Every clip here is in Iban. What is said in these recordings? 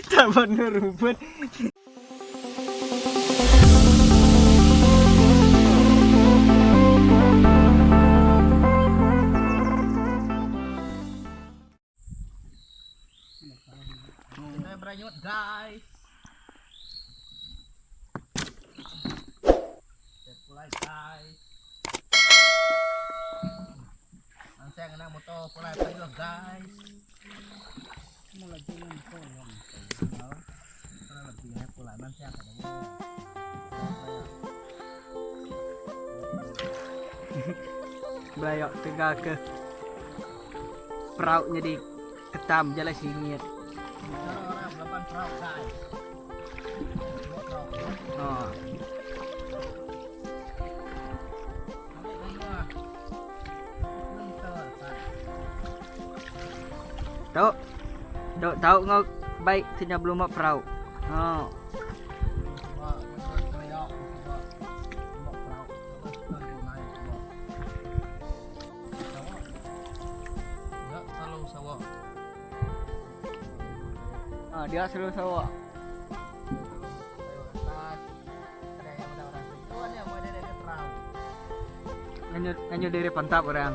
Tak bener rumput. Kita beranyut guys. Kita pulai guys. Langsung kena motor pulai payung guys. Belayok tegal ke perau nyadi ketam jalai singit. Oh. Tok. Dok tau ngau baik tinya belum perau. Oh. Ah, dia selalu sawak. Nganyu nganyu diri pantap orang.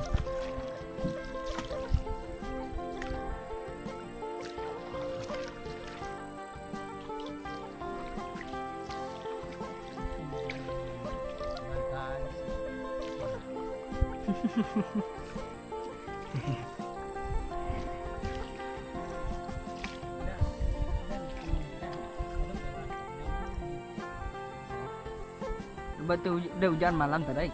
Lepas tu dah hujan malam tadi.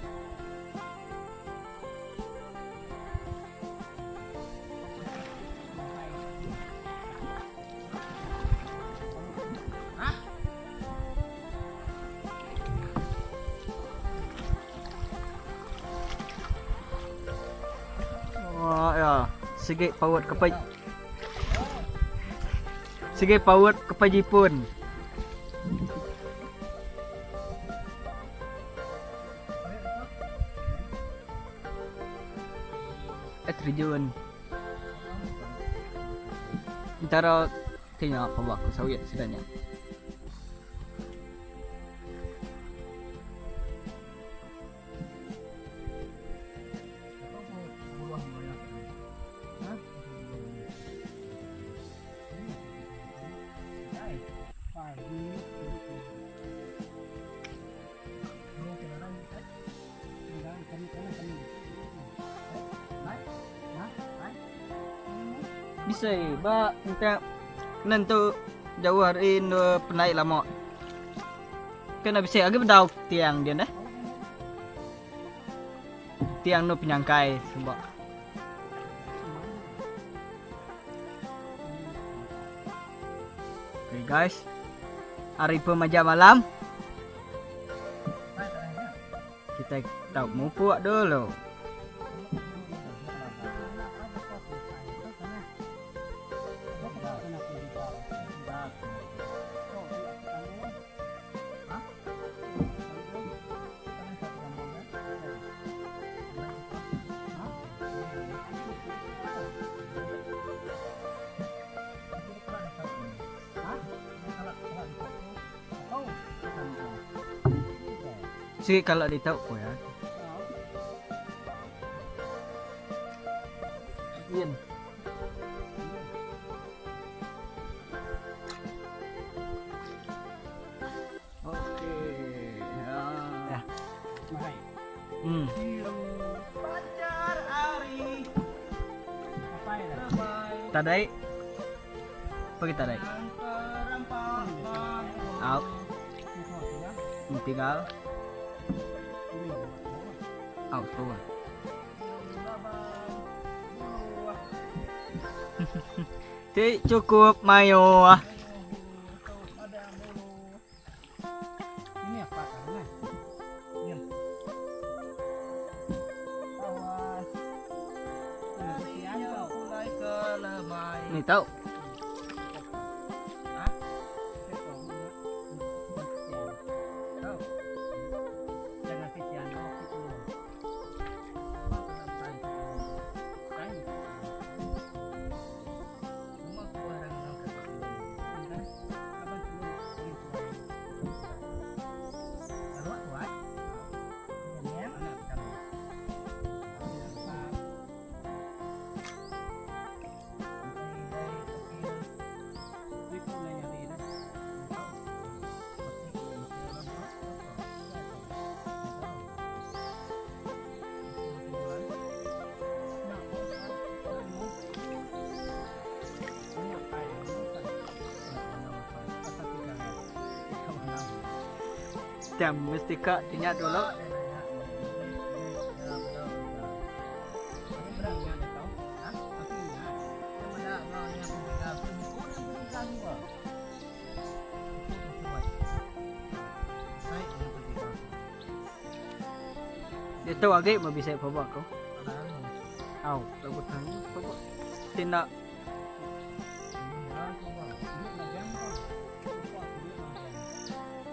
Oh ya, sigi paut kepai. Sigi paut kepai jipun. Eh terjun. Antara tengok apa aku sawit sedanya. Bisa ba entah nentu jauh hari nu penaik lama. Kena bisa agi bedau tiang dia dah. Tiang nu penyangkai sebab. Okay guys. Hari pemaja malam. Kita tahu mupuk dulu. Si kalau ditau ko ya. Yin. Okey. Ya. Hmm. Tadai. Pergi tadai. Out. Tinggal. Out keluar. Ti cukup mayo ah. Ini apa karena? Ini. Awas. Ni tahu. Tiang mesti ka tinyak dulu. Ditu agi meh bisi pelaba aku. Au, lagu tang pelaba. Ti enda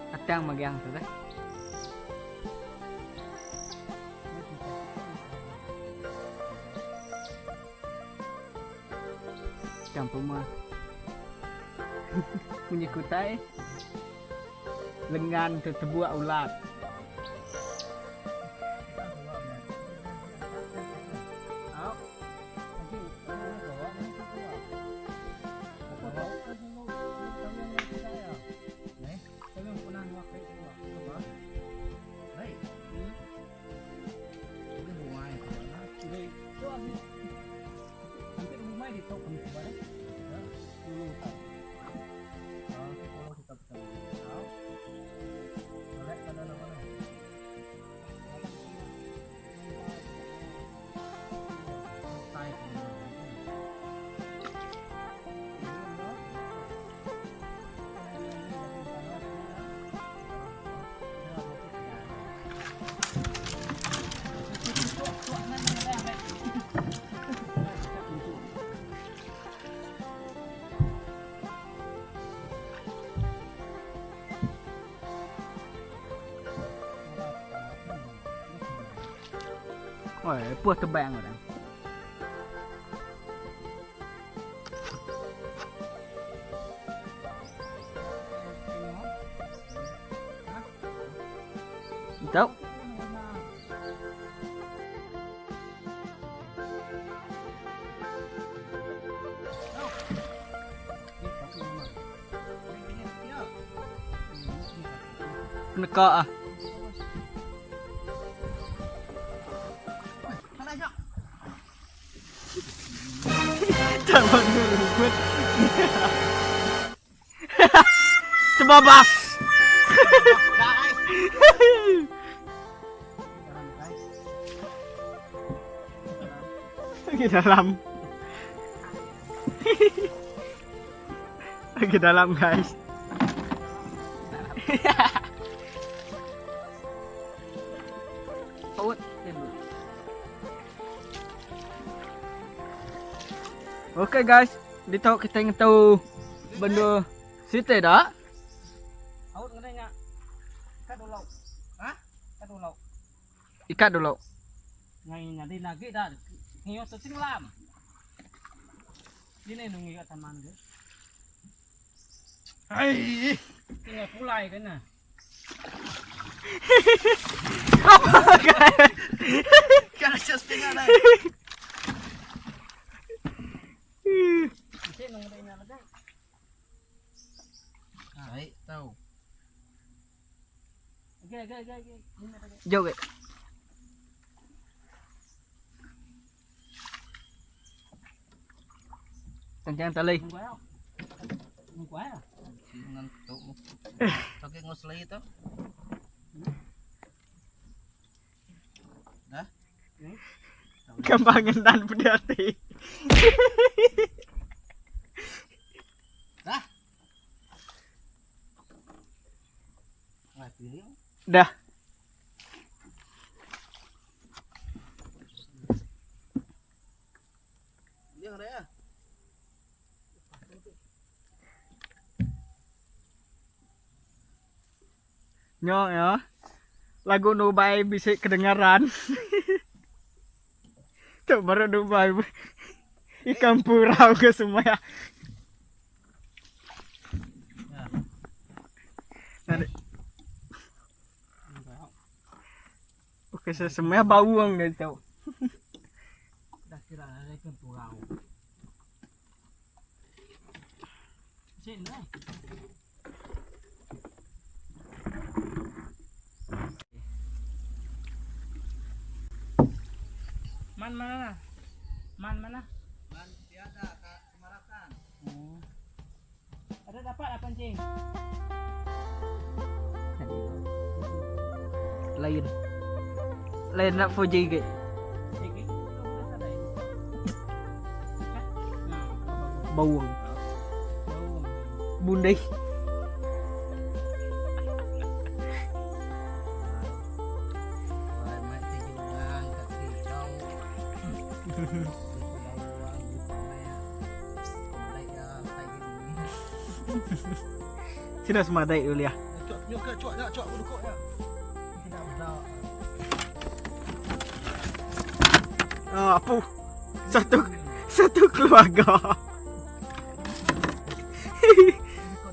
Atang magang tu deh. Tang puma. Munyi kutai. Lengan tu tebuak ulat. Oi, puh tebang orang. Tau. Neka ah. Tak bangun rumput. Terbabas. Lagi dalam. Lagi dalam guys. Paut. Okay guys, ditu kita ngetu benda siti da. Aut ngena nya. Ikat dulu. Ha? Ikat dulu. Ikat dulu. Ngai nyadi nagi da. Ngiu tu tenggelam. Dini nungi kat taman ke. Ai. Tinggal pulai kena. Apa guys? Kan just tinggal dah. Bisi nung nya lagi. Ai tau. Okey okey okey okey. Jauh ke? Tang tali. Oke ngos lagi tu. Dah. Gampang ngendan pedih ati. Dah. Nah, pilih. Dah. Dia ngada ya. Nyo ya. Lagu Nubai bisi kedengaran. Tu baru Dubai. Ikan purau ke semua ya. Nanti. Okey, saya semua bau ang dia tahu. Dah kira ada ikan purau. Sini lah. Man mana? Man mana? Man tiada kak Semarakan. Oh. Ada dapat apa pancing? Lain. Lain nak 4G ke. Bawang. Bundai. Sida semadai ulih. Ah, apa? Satu satu keluarga.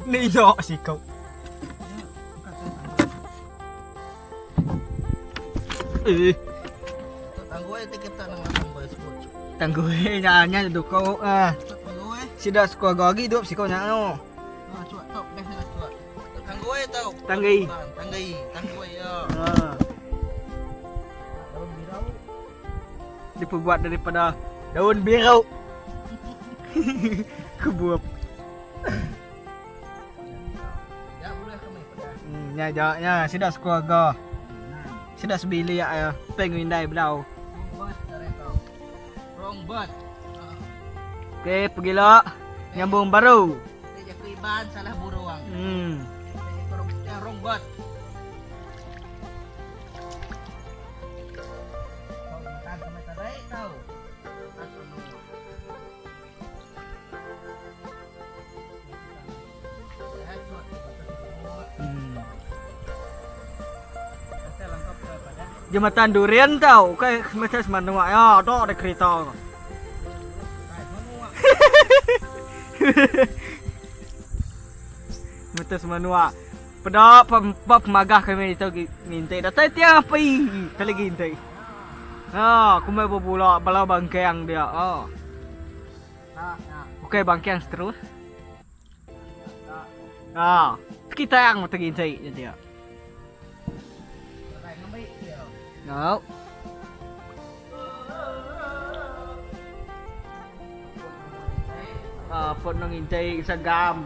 Ni yok si kau. Eh. Tangguh nya nya dukau ah. Sida sekeluarga agi idup siko nya no. Tanggai. Tanggai, tangguh ya. Ha. Diperbuat daripada daun birau. Kebuap. Ya boleh kami pada. Nya ja nya sida sekeluarga. Sida sebilik ya. Peng indai bedau. Rombat tarik tau. Rombat. Okey, pergilah. Nyambung baru. Dia jaku Iban salah burung. Dia rombat. Kau makan kami tarik tau. Jembatan durian tau. Kai macam semanua ya, ada ada kereta. Macam semanua. Peda pem pemagah kami itu ngintai datai tiap pi kali ngintai. Ha, aku mai berbula bala bangkang dia. Ha. Okey bangkang seterus. Ha, kita yang mata ngintai dia. No. Ah, pun nang ngintai sagam.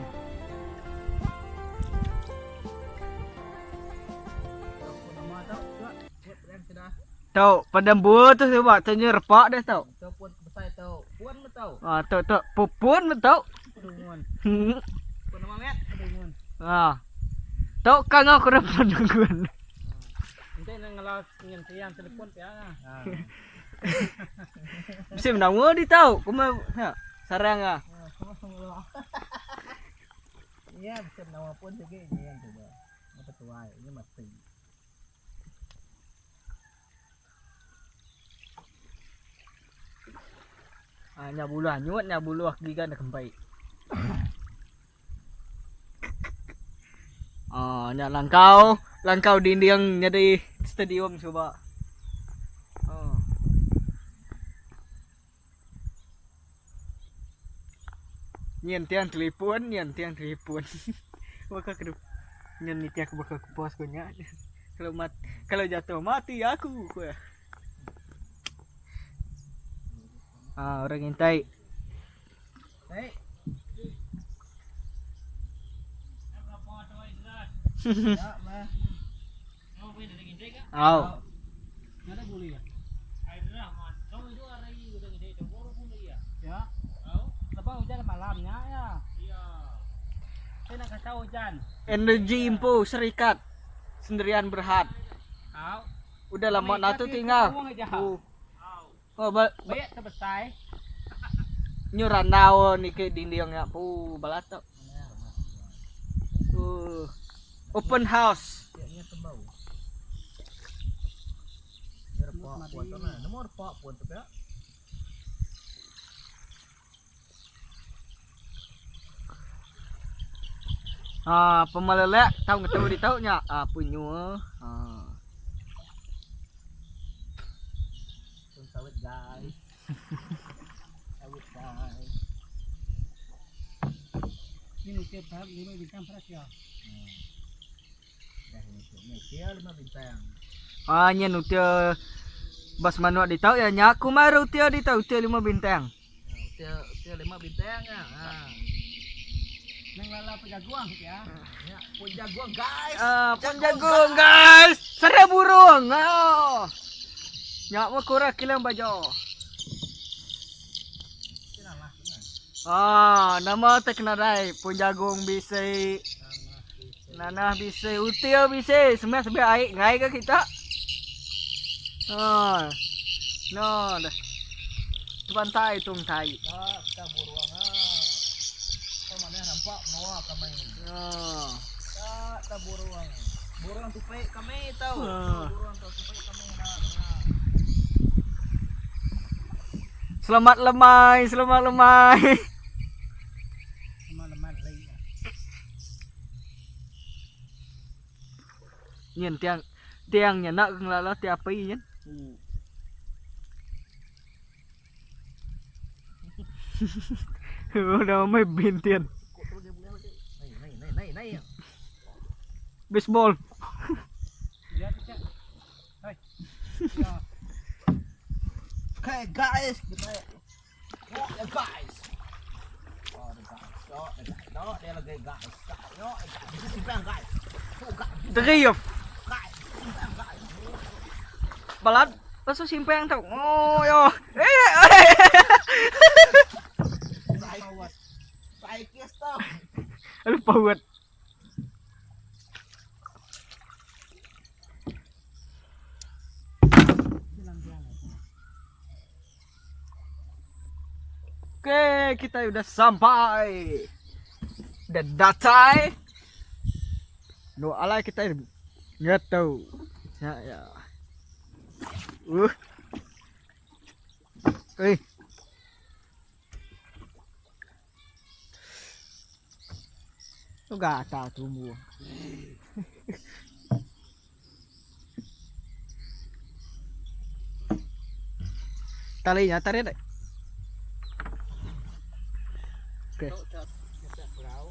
Tau, padam buah tu sebab tanya repak dah tau. Tau pun besar tau. Puan tau. Ah, tau tau pupun tau. Pedungun. Pun nama met. Pedungun. Ah. Tau kang aku dah penungguan. Nanti nak ngalah dengan tiang telefon pia. Ha. Mesti menawa di tau. Kuma ha, sarang ah. Ya, bisa nama pun juga ini yang coba. Apa tua ini mati. Ah, nya bulu anyut, nya bulu aku kan dah kembai. Ah, nya langkau, langkau dinding jadi stadium cuba. Oh. Nyen tiang telefon, nyen tiang telefon. Bakal kedup. Nyen ni tiang aku bakal kupas ko nya. Kalau mat, kalau jatuh mati aku. Ku ya. Ah, orang ngintai. Hei. Au. Ada boleh ya. Ya. Lepas hujan malamnya ya. Iya. Saya nak kacau hujan. Energi Info Serikat Sendirian Berhad. Kau. Udah lama nak tu tinggal. Oh. Oh, ba, ba, Baik terbesar. nyu randau ni ke dinding ya. Pu balatok. Open house. Tiapnya tembau. Dia repak pun tu nah. Nombor repak pun tu ya. Ah, pemalelek tahu ngetu di tau nya. Ah, punyu. Ah. Pun sawit guys. Sawit guys. Ini nukir tahap lima bintang peras ya. Dah ini tu. Ni kia lima bintang. Ah, nya nutia bas manuk di tau ya nya aku maru tia di tau tia lima bintang. Tia tia lima bintang ya. Ha. Nang lala pun jagung ya. Ya, pun jagung guys. Ah, pun jagung guys. Sere burung. Ah. Nyak mah kurang kilang baju. Ah, nama tak kena dai pun jagung bisi. Nanah bisi, util bisi, semua sebelah air ngai ke kita. Ah. No, dah. Tu pantai tung tai. Tak, kita buruang ah. Kau mana nampak menua kami. Ah. Tak, tak buruang. Buruang tupai kami tahu. Ah. Buruang tahu tupai kami nak. Selamat lemai, selamat lemai. Sama leman lagi. Nyin tiang tiang nya nak ngelala tiang api nyin. Udah mai bintian. Nai nai nai nai. Baseball. Dia tu cak. Hai. Okay guys, kita Oh, ya guys. Oh, the guys. Oh, the guys. Oh, dia lagi guys. Oh, this is simpan guys. Oh, guys. Teriup. Guys, simpan guys. Balat pasal simpang tau. Oh yo. Eh. eh. Saya saya kias tau. Aduh pawat. Oke, kita udah sampai. Dan datai. No alai kita nggak tahu. Ya ya. Eh. Tu gatal tumbuh. Talinya tarik deh. Oke. Tok cat cat perahu.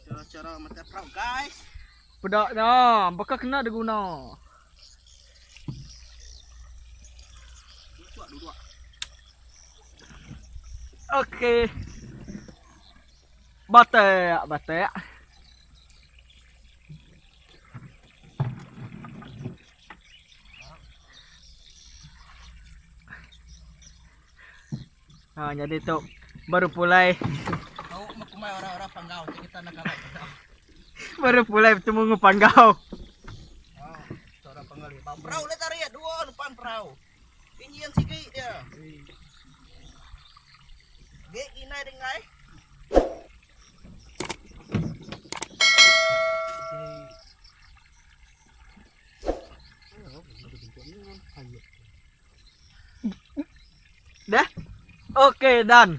Cara-cara mata perahu guys. Pedaknya, bakal kena dia guna. Duduk duduk. Okey. Batek, batek. Ha, jadi tu baru pulai Kau makumai orang-orang panggau kita nak kalah. baru pulai bertemu dengan panggau. Oh, orang panggau ni. Perahu le tarik dua depan perahu. Ini yang sikit dia. Gek inai dengai. Dah. Okey, dan.